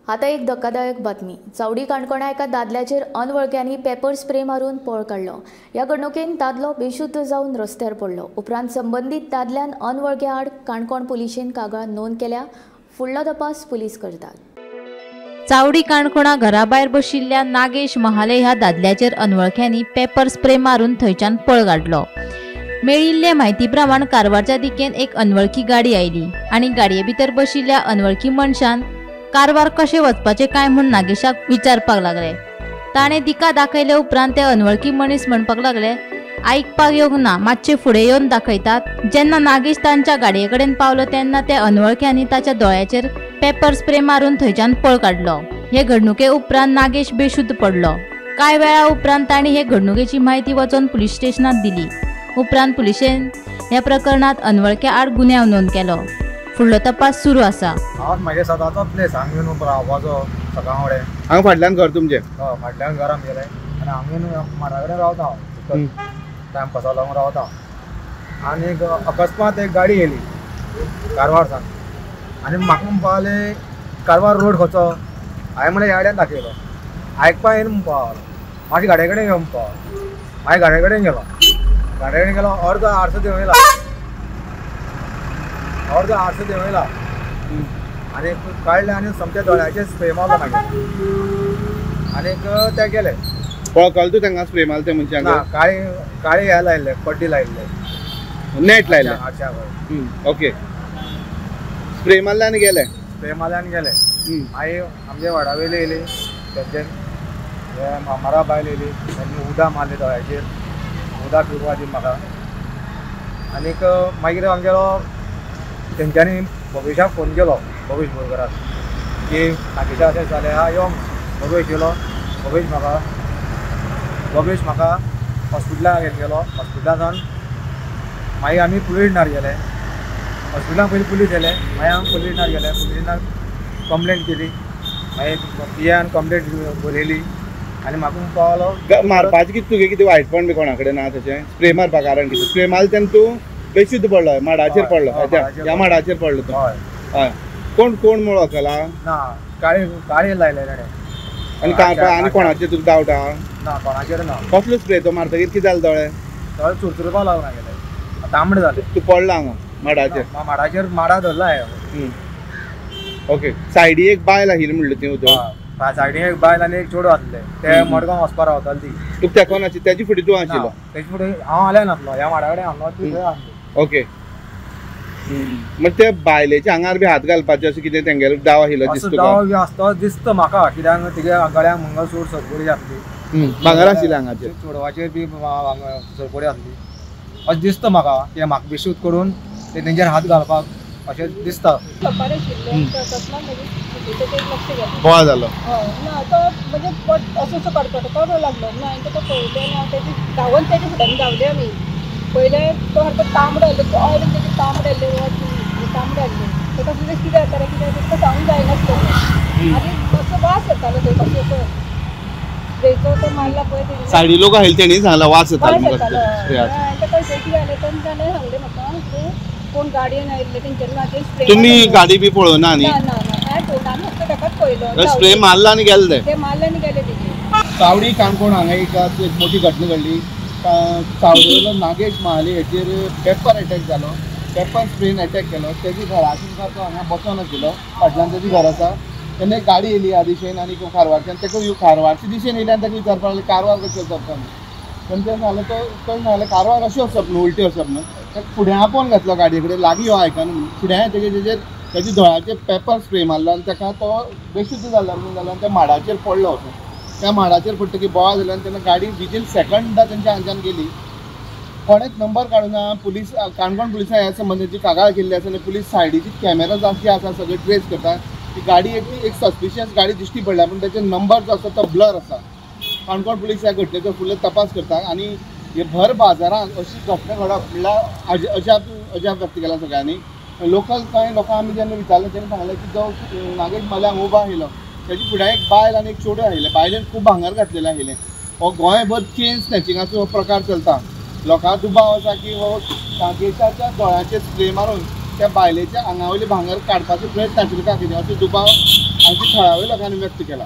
आता एक धक्कादायक बातमी. चावडी काणकोणा एका दादल्याचेर अनवळख्यांनी पेपर स्प्रे मारून पळ काडलो. ह्या घडणुकेन दादलो बेशुद्ध जावन रस्त्यार पडलो. उपरांत संबंदीत दादल्यान अनवळख्या आड काणकोण पुलिशेन कागाळ नोंद केल्या. फुडलो तपास पुलीस करतात. चावडी काणकोणा घराभायर बशिल्ल्या नागेश महाले ह्या दादल्याचेर अनवळख्यांनी पेपर स्प्रे मारून थंयच्यान पळ काडलो. मेळिल्ले म्हायती प्रमाण कारवारच्या दिकेन एक अनवळखी गाडी आयली आनी गाडये भितर बशिल्ल्या अनवळखी मनशान कारवार कशें वचपाचें काय म्हूण नागेशाक विचारपाक लागले. ताणें दिका दाखयले उपरांत ते अनवळखी मनीस म्हणपाक लागले, आयकपाक येवंक ना, मातशे फुडें येवन दाखयतात. जेन्ना नागेश तांच्या गाडये कडेन पावलो तेन्ना त्या अनवळख्यांनी ताच्या दोळ्याचेर पेपर स्प्रे मारून थंयच्यान पळ काडलो. हे घडणुके उपरांत नागेश बेशुद्ध पडलो. कांय वेळा उपरांत तांणी हे घडणुकेची म्हायती वचून पुलीस स्टेशनात दिली. उपरांत पुलिशेन ह्या प्रकरणात अनवळख्या आड गुन्यांव नोंद केलो. फुडलो तपास सुरू आसा. हांव म्हागे सदांचो प्लेस हांगा येवन रावपाचो सकाळ फुडें. हांगा फाटल्यान घर तुमचें? हय, फाटल्यान घर आमगेलें आनी हांगा येवन माडा कडेन रावता हांव, टायमपासा लागून रावता. आनी अकस्मात एक गाडी येयली कारवार सावन आनी म्हाका म्हणपा लागले कारवार रोड खंयचो. हांवें म्हणलें ह्या गाडयान दाखयलो. आयकपा येयना म्हणपा लागलो. मातशें गाडये कडेन यो म्हणपा लागलो. मागीर गाडये कडेन गेलो. गाडये कडेन गेलो अर्दो आरसो देंवयला, अर्दो आरसो देंवयला आनी काडलें आनी सामक्या दोळ्याचेर स्प्रे मारलो मागीर आनीक ते गेले. वळखलो तूं तांकां स्प्रे मारले ते मनशांक? ना, काळी काळी हें लायिल्लें, पड्डी लायिल्ले, नेट लायलें. आरश्या. ओके, स्प्रे मारले आनी गेले. स्प्रे मारले आनी गेले. मागीर आमच्या वाडा वयले येयली, तेंचे मामारा बायल येयली, तेंणी उदक मारलें दोळ्याचेर, उदक पिवपा दिली म्हाका. आनीक मागीर आमगेलो तेंच्यांनी भवेशाक फोन केलो, भवेश बोरकराक, की नागेशा अशें जालें आहा यो. भवेश येयलो. भवेश म्हाका हॉस्पिटलाक घेवन गेलो. हॉस्पिटलां सावन मागीर आमी पुलीस स्टेशनार गेले. हॉस्पिटलान पयलीं पुलीस येयले, मागीर आमी पुलीस स्टेशनार गेले. पुलीस स्टेशनार कंप्लेन केली, मागीर पी आयन कंप्लेन बरयली आनी म्हाका म्हणपाक लागलो मारपाचें कितें तुगे कितें वायटपण बी कोणा कडेन ना तशें? स्प्रे मारपा कारण कितें? स्प्रे मारले तेन्ना तूं बेशुद्ध पडलो, माडाचेर पडलो. ह्या माडाचेर पडलो तूं? हय. हय. कोण कोण म्हूण वळखला? ना, काळी काळी लायले ताणें. आनी आनी कोणाचेर तुका डावट आहा? ना, कोणाचेर ना. कसलो स्प्रे तो मारतकीर कितें जालें दोळे? दोळे चुरचुरपाक लागलो मागेले, तांबडे जाले. तूं पडला हांगा माडाचेर? माडाचेर, माडा धरला हांवें. ओके. सायडी एक बायल आशिल्ली म्हणलें ती? हय, सायडीक एक बायल आनी एक चेडूं आसलें. ते मडगांव वचपा रावताले ती. तुका तेंकोन आशिल्ली तेजी फुडें तूं आशिल्लो? तेजे फुडें हांव आलें नासलो, ह्या माडा कडेन आसलो, ती थंय आसली. ओके. मागीर ते बायलेच्या आंगार बी हात घालपाचें अशें कितें तेंगेलो डाव आशिल्लो दिसता? डाव बी आसता दिसता म्हाका, कित्याक तिगे गळ्याक मंगळसूत्र सरपळी आसली, भांगर आशिल्लें आंगाचेर, चेडवाचेर बी सरपळी आसली अशें दिसता म्हाका. ते म्हाका बेशुद्ध करून ते तेंचेर हात घालपाक अशें दिसता. बोवाळ जालो? ना, तो म्हणजे असो असो कडकडपाक लागलो ना. हांवें ताका पळयलें आनी हांव तेजी धांवन तेजे फुड्यान धांवलें. आमी पयलें तो सारको तांबडो आसलो, ऑयल तेजे तांबडे आसले, तांबडे आसले. ताका सुद्दां कितें जाता कितें ताका सांगूंक जायनासलें. आनी असो वास येतालो थंय, कसो असो स्प्रेचो तो मारला पळय तेणी. सायडी लोक आशिल्ले तेणी सांगला वास येतालो. हांवें ताका थंय कितें जालें तेन्ना ताणें सांगलें म्हाका कितें कोण गाडयेन आयिल्ले तेंच्यानी म्हाजेर स्प्रे. तुमी गाडी बी पळोवना न्ही? ना ना, हांवें पळोवना, आमी फक्त ताकाच पळयलो. स्प्रे मारला आनी गेले ते मारले आनी गेले तेजे. चावडी काणकोण हांगा एक मोठी घटना घडली. चावडेलो नागेश महाले हेचेर पेपर अटॅक जालो, पेपर स्प्रेन अटॅक केलो. तेजी घराचे मुखार तो हांगा बसोन आशिल्लो, फाटल्यान तेजी घर आसा. तेन्ना एक गाडी येयली ह्या दिशेन आनी कारवारच्यान ताका कारवारच्या दिशेन येयली आनी ताका विचारपाक लागले कारवार कशें वचप म्हणून. तेन्ना तें सांगलें, तो सांगलें कारवार अशें वचप न्हू, उलटें वचप न्हू. ताका फुडें आपोवन घातलो गाडये कडेन, लागीं यो आयकना म्हणून. फुडें येतकीर तेजेर तेज्या दोळ्याचेर पेपर स्प्रे मारलो आनी ताका तो बेशुद्ध जालो म्हणून जालो आनी त्या माडाचेर पडलो वचून. त्या माडाचेर पडटकीर बोवाळ जालो आनी तेन्ना गाडी विदीन सेकंडा तेंच्या हांगच्यान गेली. कोणेच नंबर काडूना. पुलीस काणकोण पुलिसां ह्या संबंदीची कागाळ केल्ली आसा आनी पुलीस सायडीची कॅमेरा जे आसा सगळे ट्रेस करता. ती गाडी एक सस्पिशियस गाडी दिश्टी पडल्या, पूण तेचे नंबर जो आसा तो ब्लर आसा. काणकोण पुलीस ह्या घटनेचो फुडलो तपास करता आनी हे भर बाजारांत अशी घटना घडप म्हणल्यार अजाप अजाप व्यक्त केला सगळ्यांनी. लोकल कांय लोकांक आमी जेन्ना विचारलें तेणी सांगलें की जो नागेश महाले हांगा उबो आशिल्लो तेजे फुडें एक बायल आनी एक चेडूं आशिल्लें. बायलेन खूब भांगर घातलेलें आशिल्लें. हो गोंयभर चेन स्नॅचिंगाचो हो प्रकार चलता. लोकांक दुबाव आसा की हो नागेशाच्या दोळ्याचेर स्प्रे मारून त्या बायलेच्या आंगा वयलें भांगर काडपाचो प्रयत्न आशिल्लो काय कितें असो दुबाव आनी ती थळाव्या लोकांनी व्यक्त केला.